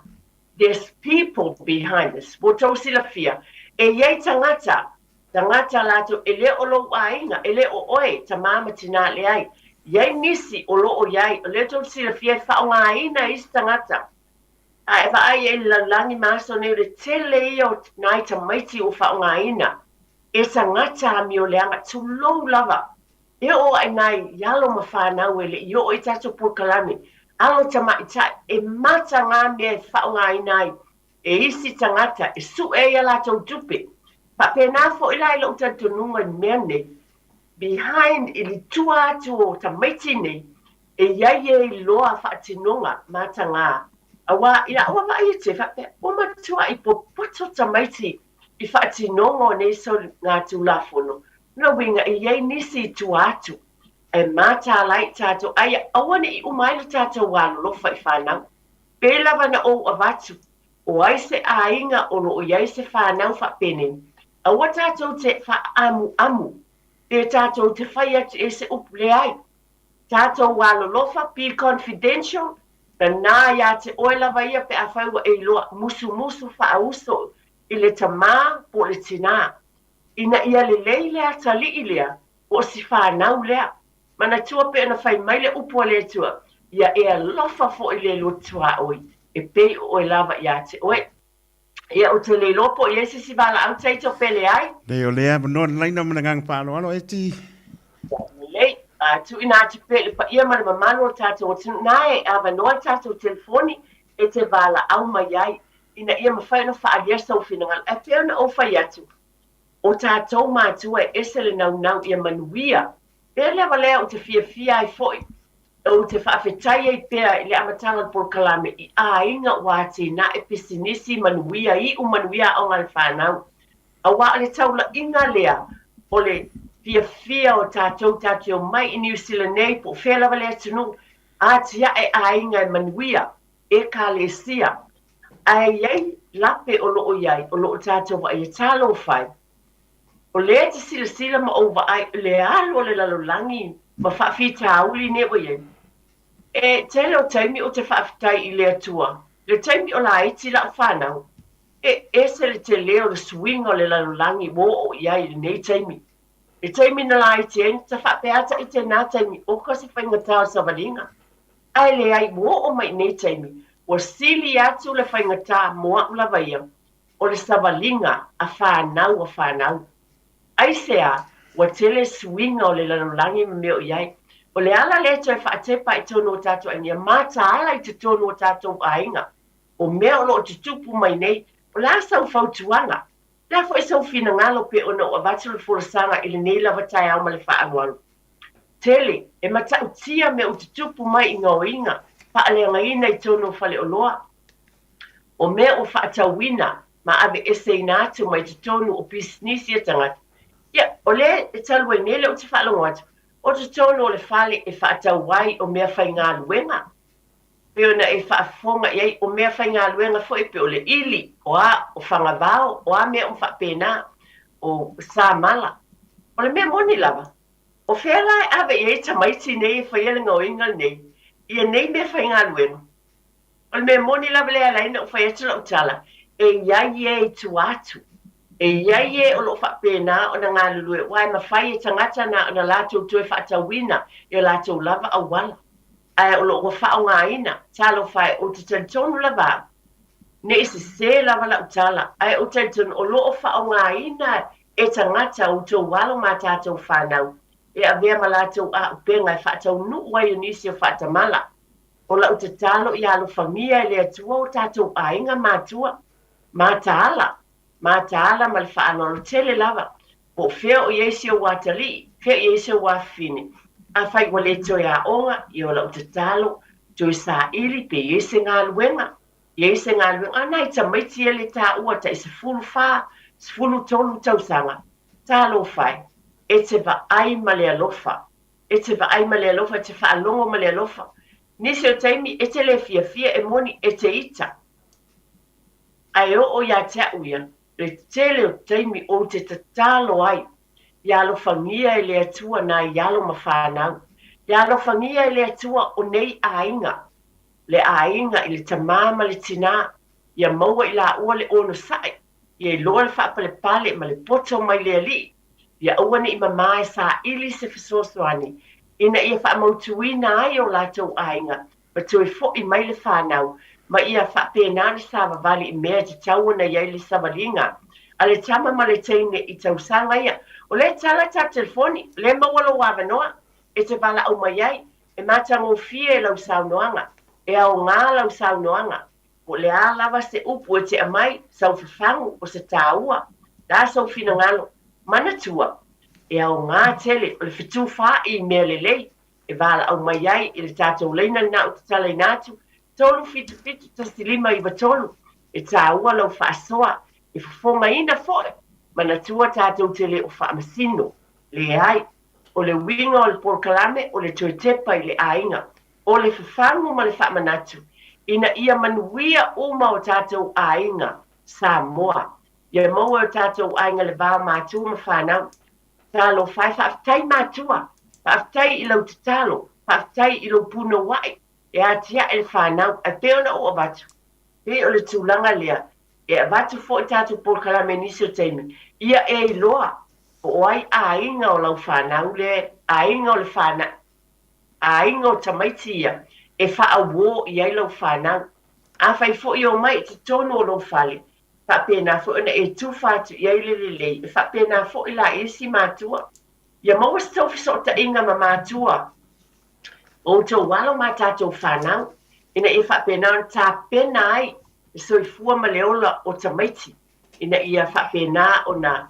there's people behind this, ua tou silafia, e i ai tagata, tagata latou e le o lou aiga, e le o oe, tamā ma tinā, leai. I ai nisi o lo o i ai, o lea tou te silafia e faaaogaina e isi tagata. A e vaai ai i le lalolagi ma aso nei o le tele ia o nai tamaiti ua faaaogaina e tagata amioleaga, tulou lava. E oo aʻe nai alo ma fanau e le i oo i tatou polokalame alo tamaitai e mataga mea e faaaogaina ai e isi tagata e sue ai a latou tupe. Faapena foi la i lou talitonuga i mea nei, behind i le tua atu o tamaiti nei, E i ai e iloa faatinoga matagā, auā i a ua vaai atu e faapea, ua matuaʻi popoto tamaiti i faatinoga o nei soligatulafono, lona uiga e i ai nisi i tua atu e mataala ai i tatou, a ia aua ne i uma ai lo tatou alolofa i fanau. Pei lava na ou avatu, o ai se aiga o lo o i ai se fanau faapenei, aua tatou te faaamuamu pe tatou te fai atu i ai se upu, leai. Tatou alolofa, be confidential, nanā iā te oe lava ia pe afai ua e iloa, musumusu faauso i le tamā po o le tinā, ina ia lelei le atalii lea po o si fanau lea. Manatua pei ona fai mai le upu a le Atua, Ia e alofa foi le lua tuaoi. E pei o oe lava ia te oe. Ia, ou te le iloa po o i ai se isi valaau Taito pe leai. Leai, o lea avanoa le laina ma le agaga faaaloalo, Eti. Ia, lelei. A, tuuina atu pea i le paia ma le mamalu o le tatou atunuu, na e avanoa le tatou telefoni e te valaau mai ai, ina ia mafai ona faaalia sou finagalo. Ae pei ona ou fai atu, o tatou matua e ese le naunau ia manuia. Pea le ava lea ou te fiafia ai foi, ou te faafetai ai pea i le amataga o le polokalame i aiga ua atinae pisinisi manuia, iu manuia aoga a le fanau. Aua o le taulaiga lea o le fiafia o tatou tatou te omai i Niu Sila nei po o fea lava le atunuu, atiae aiga e manuia, ekalesia. Ae i ai lape o lo o i ai, o lo o tatou vaaia talofa e. O lea e te silasila ma ou vaai i le alu o le lalolagi ma faafitauli nei ua i ai. E tele o taimi ou te faafetai i le Atua, le taimi o laiti lau fanau, e ese le tele o le suiga o le lalolagi ua oo i ai i lenei taimi. Le taimi na laiti ai, na faapea ata i tēnā taimi, oka se faigata o le savaliga. Ae leai, ua oo mai i nei taimi, ua sili atu le faigata mo a'u lava ia, o le savaliga a fanau a fanau. Aisea, ua tele suiga o le lalolagi ma mea o i ai. O le ala lea e toe faatepa i totonu o tatou aiga, ia mataala i totonu o tatou aiga, o mea o lo o tutupu mai nei. O le a sau fautuaga? O le a foi sou finagalo pei ona ou avatu le folasaga i lenei lava taeao ma le faaaloalo? Tele, e matautia mea ua tutupu mai i gaoiga faaleagaina i totonu o faleoloa. O mea ua faatauina ma aveeseina atu mai totonu o pisinisi a tagata, ia, o lea e talu ai nei lea ou te faalogo atu, o totonu o le fale e faatau ai o mea faigaluega, pei ona e faafofoga i ai, o mea faigaluega foi pei o le ʻili, o a, o fagavao, o a mea uma faapena, o samala. O le mea moni lava, o fea la e ave i ai tamaiti nei e faia le gaoiga lenei ia nei mea faigaluega? O le mea moni lava lea e ala ai ona ou fai atu lau tala, e i ai e i tua atu. E i ai e o lo o faapena ona galulue, aua e mafai e tagata na ona latou toe faatauina i o latou lava auala. Ae o lo o ua faaaogaina, talofa e, ou te talitonu lava au, ne i sesē lava lau tala, ae ou te talitonu o lo o faaaogaina e tagata outou alo ma tatou fanau e avea ma latou auupega e faataunuu ai o nisi o faatamala. O lau tatalo ia alofagia e le Atua o tatou aiga matua, mataala, mataala ma le faaaloalo tele lava, po o fea o i ai si ou atalii, fea i ai si ou afafine. Afai ua le toe aoga, ia o lau tatalo, toe saili pe i ai se galuega, i ai se galuega. A nai tamaiti ia le taua tai 14, 13 tausaga, talofa e, e te vaai ma le alofa. E te vaai ma le alofa, e te faalogo ma le alofa. Nisi o taimi, e te le fiafia, e moni, e te ita. Ae oo ia te a'u ia, le tele o taimi ou te tatalo ai, ia alofagia e le Atua nai alo ma fanau. Ia alofagia e le Atua o nei aiga, le aiga i le tamā ma le tinā, ia maua i lāua le onosai, ia iloa le faapalepale ma le poto mai le Alii, ia aua ne i mamā e saili se fesoasoani ina ia faamautuina ai o latou aiga ma toe fo'i mai le fanau ma ia faapena le savavali i mea e tatau ona i ai le savaliga a le tama ma le teine i tausaga ia. O lea e tala ta telefoni, o lea e maua lou avanoa e te valaau mai ai, e matagofie lau saunoaga, e aoga lau saunoaga, Po o le a lava se upu e te aumai, sau fafagu, o se taua, le a sou finagalo, manatua, e aoga tele o le fetufaai i mea lelei e valaau mai ai i le tatou laina lena ou te talaina atu, 377 1593, e taua lau faasoa, e fofogaina foi, manatua tatou te le o faamasino, leai, o le uiga o le polokalame o le toe tepa i le aiga, O le fafagu ma le faamanatu ina ia manuia uma o tatou aiga Samoa. Ia maua e o tatou aiga le va o matua ma fanau. Talofa e, faafetai matua, faafetai i lau tatalo, faafetai i lou punouai e atiae le fanau. Ae pei ona ou avatu, pei o le tulaga lea e avatu foi tatou polokalame i nisi o taimi, ia e iloa po o ai aiga o lau fanau le aiga o le fanau, aiga o tamaiti ia e faauō i ai lau fanau. Afai foi e omai i totonu o lou fale, faapena foi ona e tufa atu i ai le lelei, e faapena foi la i isi matua. Ia maua se tou fesootaiga ma matua o outou alo ma a tatou fanau, ina ia faapena ona tapena ai le soifua ma le ola o tamaiti, ina ia faapena ona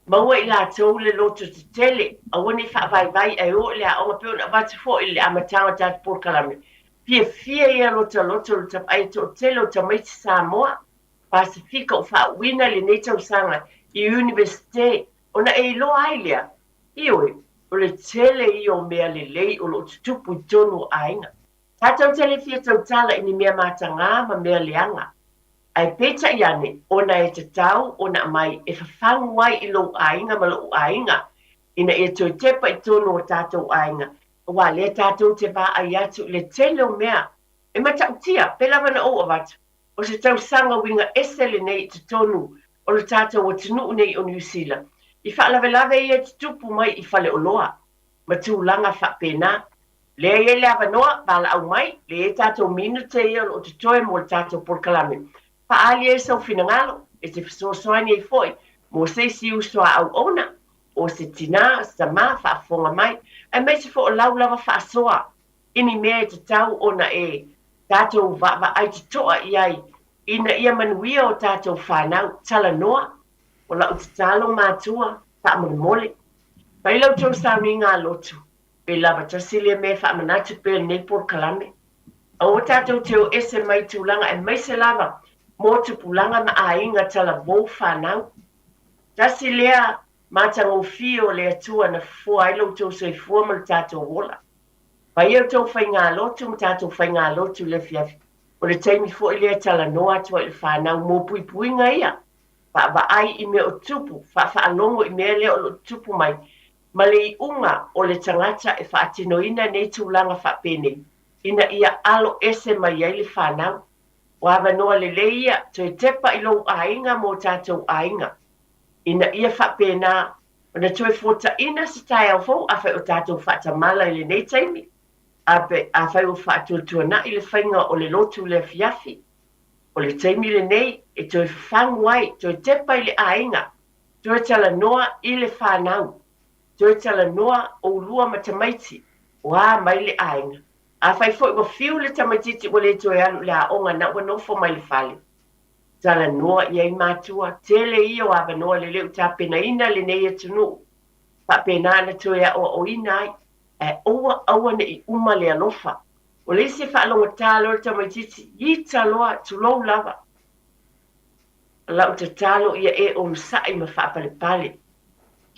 maua i latou le loto tetele, aua ne i faavaivai ae o i le aoga, pei ona avatu foi i le amataga o le tatou polokalame, fiafia ia lotaloto le tapaai e toatele o tamaiti Samoa, Pasefika ua faauuina i lenei tausaga i Iunivesite, ona e iloa ai lea, ioe, o le tele ia o mea lelei o lo o tutupu i totonu o aiga. Tatou te le fia tautala i ni mea matagā ma mea leaga, ae peitai ane, ona e tatau ona aumai e fafagu ai i lou aiga ma lo'u aiga, ina ia toe tepa i totonu o tatou aiga, aua lea tatou te vaai atu i le tele o mea e matautia, pei lava ona ou avatu, o se tausaga uiga ese lenei i totonu o le tatou atunuu nei o Niu Sila, i faalavelave ia e tutupu mai i faleoloa ma tulaga faapena. Lea e i ai le avanoa, valaau mai, lea e i ai tatou minute ia o lo o totoe mo le tatou polokalame. Faaali ai sou finagalo, e te fesoasoani ai foi mo se isi uso a auauna, o se tinā, se tamā, faafofoga mai, aemaise foi o lau lava faasoa i ni mea e tatau ona e tatou vaavaai totoa i ai ina ia manuia o tatou fanau. Talanoa, o lau tatalo matua, faamolemole, fai la outou sauniga a lotu, pe lava tasi lea mea e faamanatu pea i lenei polokalame. Aua tatou te o ese mai tulaga aemaise lava mo tupulaga ma aiga talavou fanau. Tasi lea matagofie o le Atua na fofoa ai lo outou soifua ma lo tatou ola. Fai a outou faigalotu ma tatou faigalotu i le afiafi, o le taimi foi lea e talanoa atu ai i le fanau mo puipuiga ia, vaavaai i mea o tupu, faafaalogo i mea lea o lo o tutupu mai, ma le iuga o le tagata e faatinoina nei tulaga faapenei, ina ia alo ese mai ai le fanau. O avanoa lelei ia, toe tepa i lou aiga mo tatou aiga, ina ia faapena ona toe fuataina se taeao fou afai o tatou faatamala i lenei taimi, afai ua faatuatuanai le faiga o le lotu i le afiafi, o le taimi lenei e toe fafagu ai, toe tepa i le aiga, toe talanoa i le fanau, toe talanoa oulua ma tamaiti, o a mai le aiga. Afai foi ua fiu le tamaitiiti ua le toe alu i le aoga na ua nofo mai le fale, talanoa i ai matua, tele ia o avanoa lelei ua tapenaina lenei atunuu, faapena ona toe aoaoina ai, ae aua aua ne i uma le alofa. O le isi e faalogotā loa le tamaitiiti, ita loa, tulou lava. O lau tatalo ia e onosai ma faapalepale.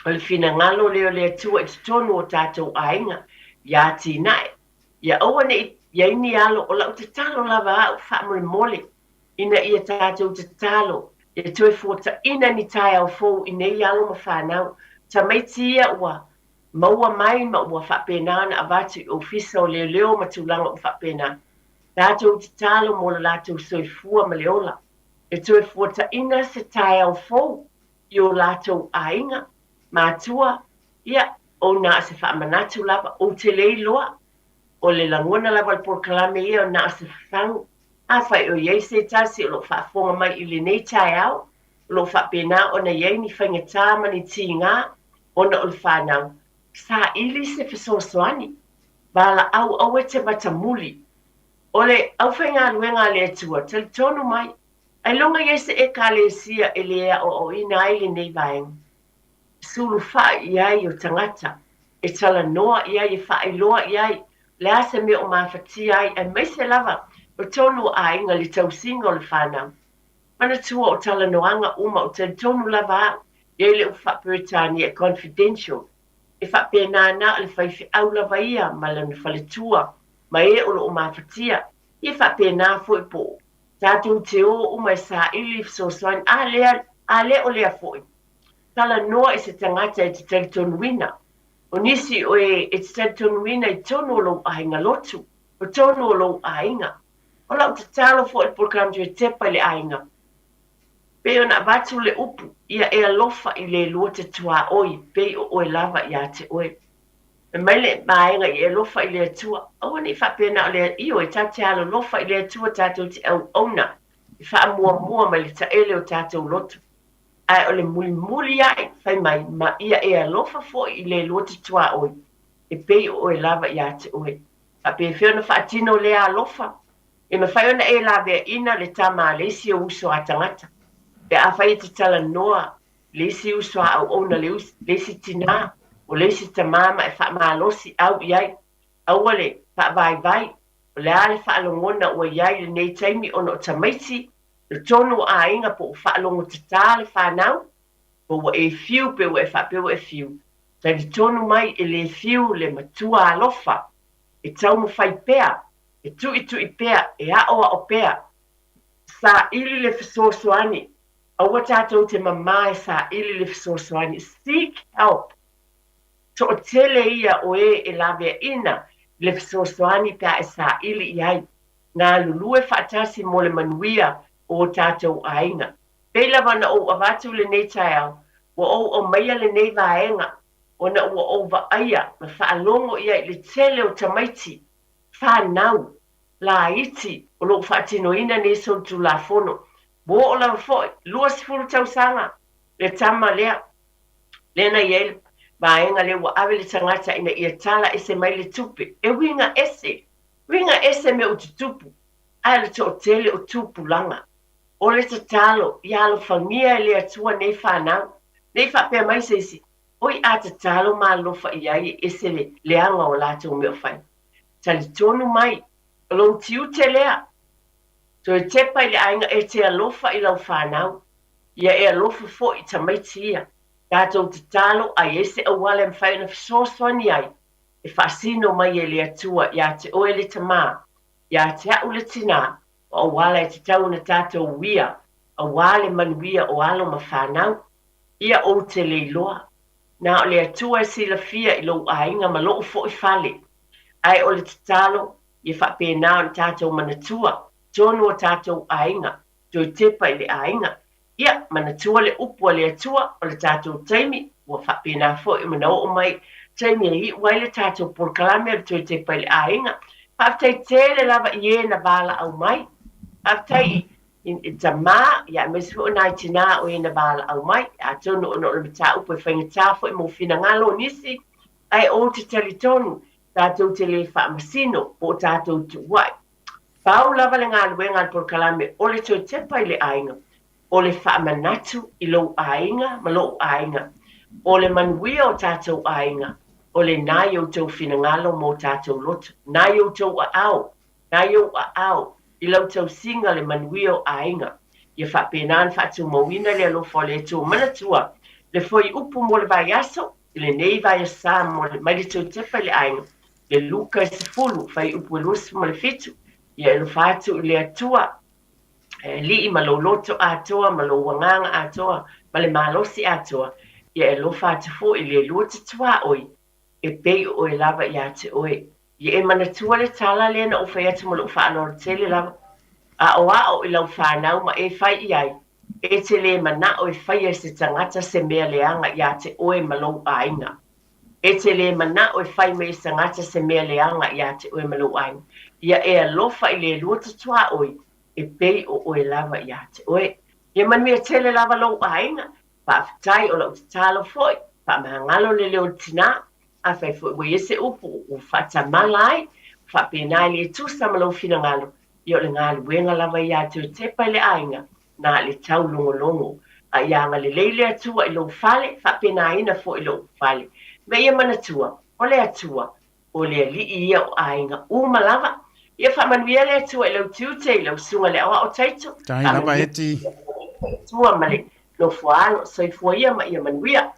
O le finagalo lea o le Atua i totonu o tatou aiga, ia atinae, ia aua ne i i ai ni alo, o lau tatalo lava au faamolemole, ina ia tatou tatalo e toe fuataina ni taeao fou i nei alo ma fanau, tamaiti ia ua maua mai ma ua faapena ona avatu i ofisa o leoleo ma tulaga uma faapena. Tatou tatalo mo lo latou soifua ma le ola, e toe fuataina se taeao fou i o latou aiga, matua, ia, o na o se faamanatu lava, ou te le iloa, o le lagona lava o le polokalame ia o na o se fafagu. Afai o i ai se tasi o lo o faafofoga mai i lenei taeao, o lo o faapena ona i ai ni faigata ma ni tigā ona o le fanau, saili se fesoasoani, valaau aua e te matamuli. O le aufaigaluega a le Atua, talitonu mai, ailoga i ai se Ekalesia e le aoaoina ai lenei vaega. Sulufai i ai o tagata, e talanoa i ai, e faailoa i ai o le a se mea o mafatia ai, aemaise lava o tonu o aiga i le tausiga o le fanau. Manatua o talanoaga uma o talitonu lava au, i ai le upu faa-Peretania e confidential, e faapena na o le faifeau lava ia ma lana faletua ma e o lo o mafatia, ia faapena foi po o tatou te o uma e saili i fesoasoani, a lea, a le o lea foi. Talanoa i se tagata e te talitonuina. O nisi o e e te talitonuina i totonu o lou aiga lotu, o totonu o lou aiga. O lau tatalo foi i le polokalame toe tepa i le aiga, pei ona avatu le upu, ia e alofa i le lua te tuaoi pei o oe lava ia te oe. Fai mai le vaega i e alofa i le Atua, aua ne i faapea na o le Ioe, tatou te alolofa i le Atua tatou te auauna e faamuamua mai le taele o tatou loto. Ae o le mulimuli ae, fai mai, ma ia e alofa foi i le lua te tuaoi, e pei o oe lava ia te oe. Faapefea ona faatino lea alofa? E mafai ona e laveaina le tama a le isi ou uso a tagata, pe afai e te talanoa le isi uso a auauna, le isi tinā, o le isi tamā ma e faamalosi au i ai. Aua le faavaivai, o le a le faalogona ua i ai i lenei taimi ona o tamaiti, le tonu o aiga po ua faalogotatā le fanau, po ua e fiu pe ua e faapea ua e fiu. Talitonu mai e le fiu le matua alofa, e taumafai pea, e tuitui pea, e aoao pea. Saili le fesoasoani Aua tatou te mamā e saili le fesoasoani, seek help. Toatele ia o e e laveaina i le fesoasoani pe a e saili i ai. Galulue faatasi mo le manuia o o tatou aiga. Pei lava ona ou avatu i lenei taeao, ua ou aumaia lenei vaega ona ua ou vaaia ma faalogo ia i le tele o tamaiti, fanau, laiti o lo o faatinoina nei solitulafono. Ua oo lava foi, 20 tausaga le tama lea, lea na i ai le vaega lea ua ave le tagata ina ia tala ese mai le tupe. E uiga ese, uiga ese mea ua tutupu, ae o le toatele o tupulaga. O le tatalo, ia alofagia e le Atua nei fanau. Ne i faapea mai se isi, Oi a tatalo ma alofa i ai e ese le leaga o latou mea o fai. Talitonu mai, o lou tiute lea. Toe tepa i le aiga e te alofa i lau fanau, ia e alofa foi i tamaiti ia. Tatou tatalo a i ai se auala e mafai ona fesoasoani ai, e faasino mai e le Atua ia te oe le tamā, ia te a'u le tinā, o auala e tatau ona tatou uia auā le manuia o alo ma fanau. Ia ou te le iloa. Na o le Atua e silafia i lou aiga ma lo'u foi fale. Ae o le tatalo, ia faapena ona tatou manatua tonu o tatou aiga, toe tepa i le aiga. Ia, manatua le upu a le Atua, o le tatou taimi, ua faapena foi ona oo mai taimi e iu ai le tatou polokalame o le toe tepa i le aiga. Faafetai tele lava i e na valaau mai. Faafetai i tamā, ia aemaise foi o nai tinā o e na valaau mai. Atonu ona o le mataupu e faigata foi mo finagalo o nisi, ae ou te talitonu tatou te le faamasino po o tatou tuuai. Pau lava le galuega a le polokalame o le toe tepa i le aiga, o le faamanatu i lou aiga ma lou aiga, o le manuia o tatou aiga, o lena i outou finagalo ma o tatou loto, na i outou aao, na i ou aao, i lau tausiga le manuia o aiga. Ia faapena ona faatumauina le alofa o le Atua. Manatua le fuaiupu mo le vaiaso, I lenei vaiasa mai le toe tepa i le aiga, le Luka 10, fuaiupu e 27, ia e alofa atu i le Atua, e Alii ma lou loto atoa, ma lou agaga atoa, ma le malosi atoa, ia e alofa atu foi i le lua te tuaoi, e pei o oe lava ia te oe. Ia e manatua le tala lea na ou fai atu ma lou faaaloalo tele lava, Aoao i lau fanau ma e fai i ai, E te lē manao e faia e se tagata se mea leaga iā te oe ma lou aiga. E te lē manao e fai mai e se tagata se mea leaga iā te oe ma lou aiga. Ia e alofa i le lua te tuaoi e pei o oe lava iā te oe. Ia manuia tele lava lou aiga. Faafetai o lau tatalo foi, faamagalo le leo o le tinā. Afai foi ua i ai se upu ua faatamala ai, ua faapena e le tusa ma lou finagalo, Ia o le galuega lava ia a Teotepa i le aiga, na le taulogologo. A ia agalelei le Atua i lou fale, faapenaina foi lou fale. Ma ia manatua, o le Atua, o le Alii ia o aiga uma lava. Ia faamanuia le Atua i lau tiute, i lau susuga i le aoao Taito. Tahi lava Faamanuia Eti. le Atua ma le nofoaalo. Soifua ia ma ia manuia.